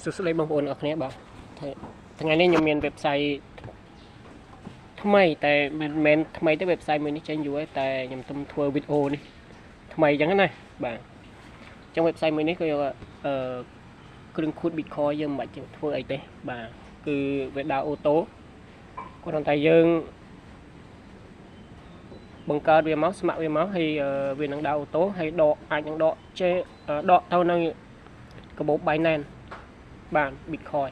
សួស្តីបងប្អូនអរគ្នាបាទថ្ងៃនេះខ្ញុំមាន website ថ្មីតែមិនមែនថ្មីទេ website មួយនេះចេញយូរហើយតែខ្ញុំទើបធ្វើវីដេអូនេះថ្មីអញ្ចឹងណាបាទអញ្ចឹង website មួយនេះគឺគ្រឿងខួត Bitcoin យើងមិនបាច់ធ្វើអីទេបាទគឺវាដើរ auto គ្រាន់តែយើងបង្កើតវាមកស្ម័គ្រវាមកហើយវានឹងដើរ auto ហើយដកអាចនឹងដកចេដកទៅនឹងកាបូប Binance បាទ Bitcoin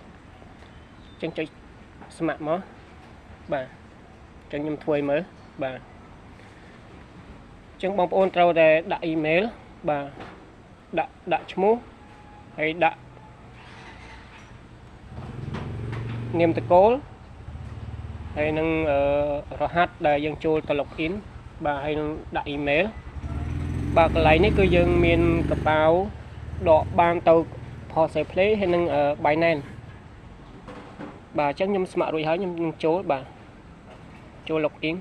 អញ្ចឹងចុចស្ម័គ្រមកបាទអញ្ចឹងខ្ញុំធ្វើឲ្យមើលបាទអញ្ចឹងបងប្អូនត្រូវតែដាក់ email បាទដាក់ឈ្មោះហើយដាក់នាមតកូលហើយនឹងរហាត់ដែលយើងចូលទៅ login បាទហើយនឹងដាក់ email បាទកន្លែងនេះគឺយើងមានកប៉ាវដកបានទៅ Pause Play ហើយនឹង Binance បាទអញ្ចឹងខ្ញុំស្ម័គ្ររួចហើយខ្ញុំនឹងចូលបាទចូល login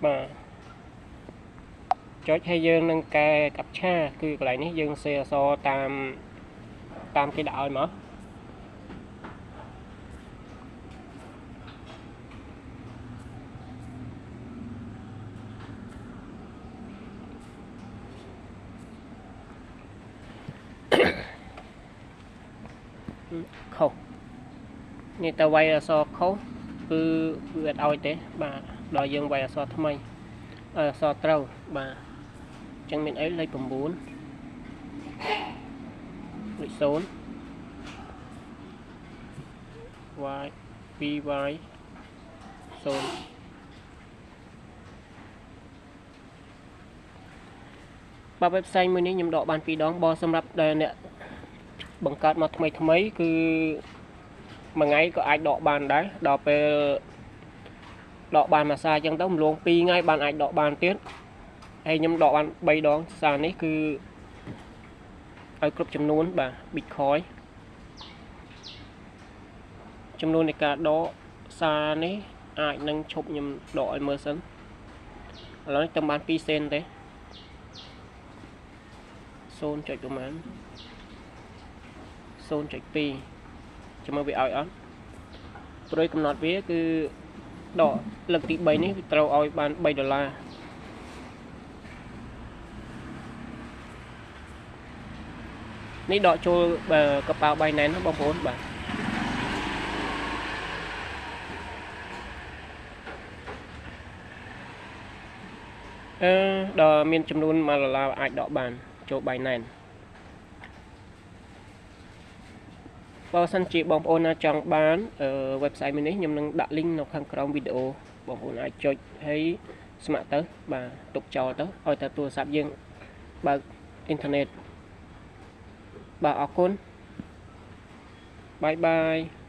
បាទចុចហើយយើងនឹងកែកាប់ឆាគឺកន្លែងនេះយើងសេអក្សរតាមគេដាក់ឲ្យមកខុសនេះតើវាយអក្សរខុសគឺវាអត់ឲ្យទេបាទដល់យើងវាយអក្សរថ្មីអក្សរត្រូវបាទអញ្ចឹងមានអីលេខ9លេខ0 y p y 0បាទ website មួយនេះខ្ញុំដកបាន2ដងបើសម្រាប់ដែលអ្នកបង្កើតមកថ្មីថ្មីគឺមួយថ្ងៃក៏អាចដកបានដែរដល់ពេលដកបានមួយសារអញ្ចឹងទៅម្លង2ថ្ងៃបានអាចដកបានទៀតហើយខ្ញុំដកបាន3ដងសារនេះគឺឲ្យគ្រប់ចំនួនបាទ Bitcoin ចំនួននៃការដកសារនេះអាចនឹងឈប់ខ្ញុំដកឲ្យមើលសិនឥឡូវនេះតែបាន2សេនទេ0.ប្រហែល0.2ចាំមើលវាឲ្យអត់ព្រួយកំណត់វាគឺដកលើកទី3នេះវាត្រូវឲ្យបាន3ដុល្លារនេះដកចូលកប៉ាល់ Binance ណាបងប្អូនបាទដល់មានចំនួន1ដុល្លារអាចដកបានចូល Binance បើសិនជាបងប្អូនណាចង់បាន website មួយនេះខ្ញុំនឹងដាក់ link នៅខាងក្រោមវីដេអូបងប្អូនអាចចុចហើយស្ម័គ្រទៅបាទទុកចោលទៅឲ្យតែទូរស័ព្ទយើងបើកអ៊ីនធឺណិតបាទអរគុណបាយបាយ។